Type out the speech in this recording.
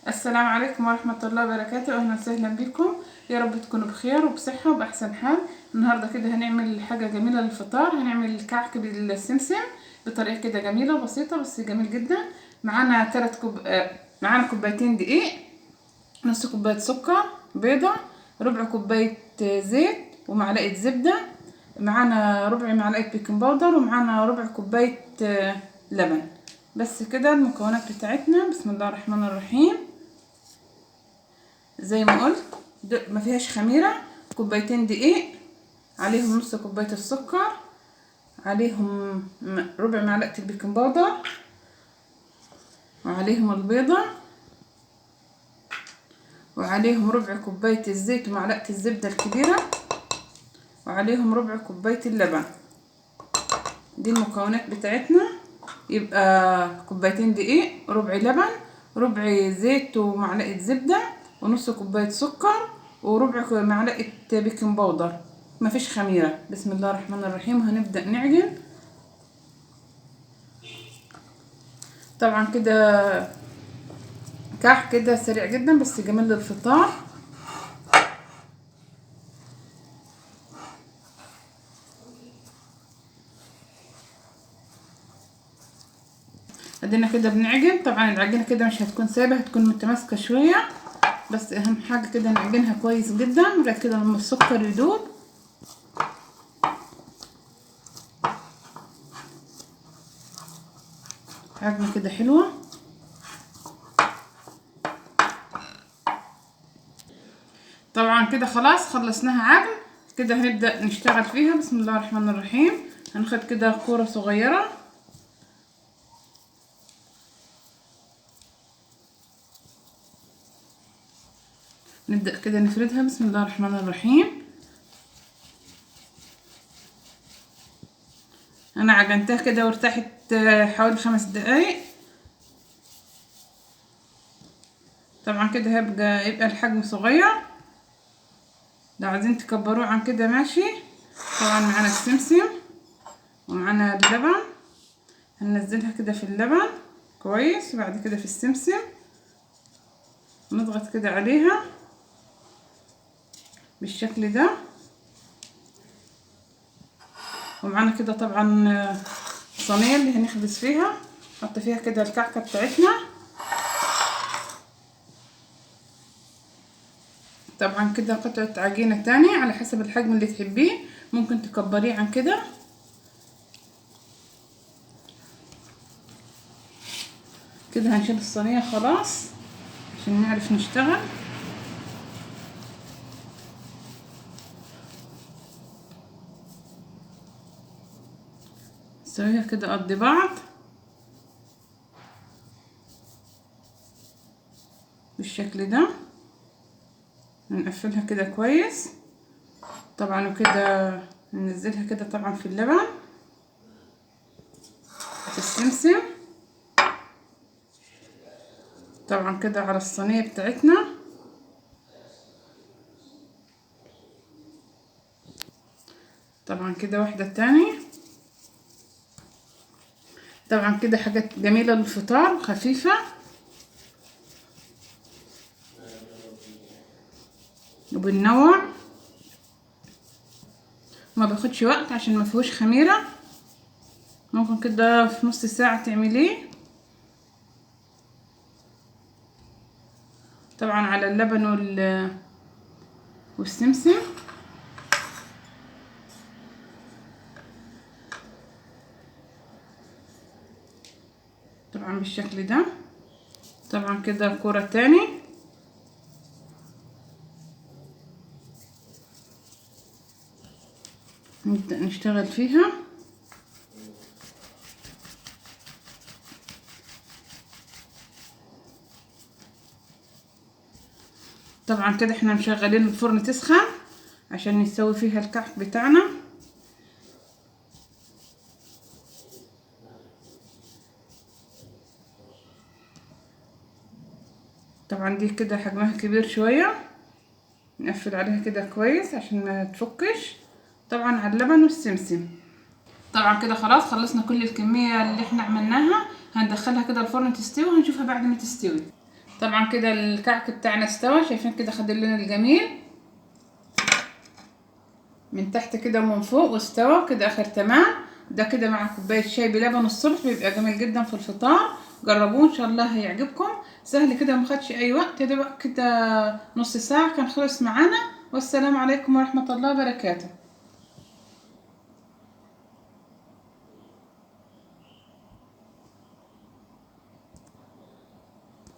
السلام عليكم ورحمة الله وبركاته. أهلا وسهلا بكم، يا رب تكونوا بخير وبصحة وبأحسن حال. النهاردة كده هنعمل حاجة جميلة للفطار، هنعمل الكعك بالسمسم بطريقة كده جميلة وبسيطة بس جميل جدا. معانا 3 كوب معانا كوبايتين دقيق، نص كوباية سكر، بيضة، ربع كوباية زيت، ومعلقة زبدة، معانا ربع معلقة baking powder، ومعانا ربع كوباية لبن. بس كده المكونات بتاعتنا. بسم الله الرحمن الرحيم. زي ما قلت ما فيهاش خميرة. كوبايتين دقيق، عليهم نص كوباية السكر، عليهم ربع معلقة ال baking powder، وعليهم البيضة، وعليهم ربع كوباية الزيت ومعلقة الزبدة الكبيرة، وعليهم ربع كوباية اللبن. دي المكونات بتاعتنا. يبقى كوبايتين دقيق، ربع لبن، ربع زيت ومعلقة زبدة، ونص كوباية سكر، وربع معلقة baking powder. مفيش خميرة. بسم الله الرحمن الرحيم. هنبدأ نعجن. طبعا كده كعك كده سريع جدا بس جميل للفطار. ادينا كده بنعجن. طبعا العجينة كده مش هتكون سايبة، هتكون متماسكة شوية، بس اهم حاجة كده نعجنها كويس جدا لغاية كده لما السكر يدوب. عجنة كده حلوة. طبعا كده خلاص خلصناها عجن كده، هنبدأ نشتغل فيها. بسم الله الرحمن الرحيم. هناخد كده كورة صغيرة، نبدأ كده نفردها. بسم الله الرحمن الرحيم. انا عجنتها كده وارتاحت حوالي 5 دقايق. طبعا كده يبقى الحجم صغير، لو عايزين تكبروه عن كده ماشي. طبعا معانا السمسم ومعانا اللبن، هننزلها كده في اللبن كويس، وبعد كده في السمسم نضغط كده عليها بالشكل ده. ومعانا كده طبعا صينية اللي هنخبز فيها، نحط فيها كده الكعكة بتاعتنا. طبعا كده قطعة عجينة تاني على حسب الحجم اللي تحبيه، ممكن تكبريه عن كده. كده هنشيل الصينية خلاص عشان نعرف نشتغل. نسويها كده قد بعض بالشكل ده، نقفلها كده كويس طبعا، وكده ننزلها كده طبعا في اللبن في السمسم. طبعا كده على الصينية بتاعتنا. طبعا كده واحدة تاني. طبعا كده حاجات جميلة للفطار خفيفة. وبننوع، ما باخدش وقت عشان ما فيهوش خميرة، ممكن كده في نص ساعة تعمليه. طبعا على اللبن والسمسم. طبعا بالشكل ده. طبعا كده كرة تاني. نبدأ نشتغل فيها. طبعا كده احنا مشغلين الفرن تسخن عشان نسوي فيها الكعك بتاعنا. طبعا دي كده حجمها كبير شوية، نقفل عليها كده كويس عشان ما تفكش. طبعا على اللبن والسمسم. طبعا كده خلاص خلصنا كل الكمية اللي احنا عملناها، هندخلها كده الفرن تستوي وهنشوفها بعد ما تستوي. طبعا كده الكعك بتاعنا استوى، شايفين كده خد اللون الجميل من تحت كده ومن فوق، واستوى كده اخر تمام. ده كده مع كوباية شاي بلبن الصبح بيبقى جميل جدا في الفطار. جربوه ان شاء الله هيعجبكم، سهل كده وما خدش اي وقت، يا دوبك كده نص ساعة كان خلص معانا. والسلام عليكم ورحمة الله وبركاته.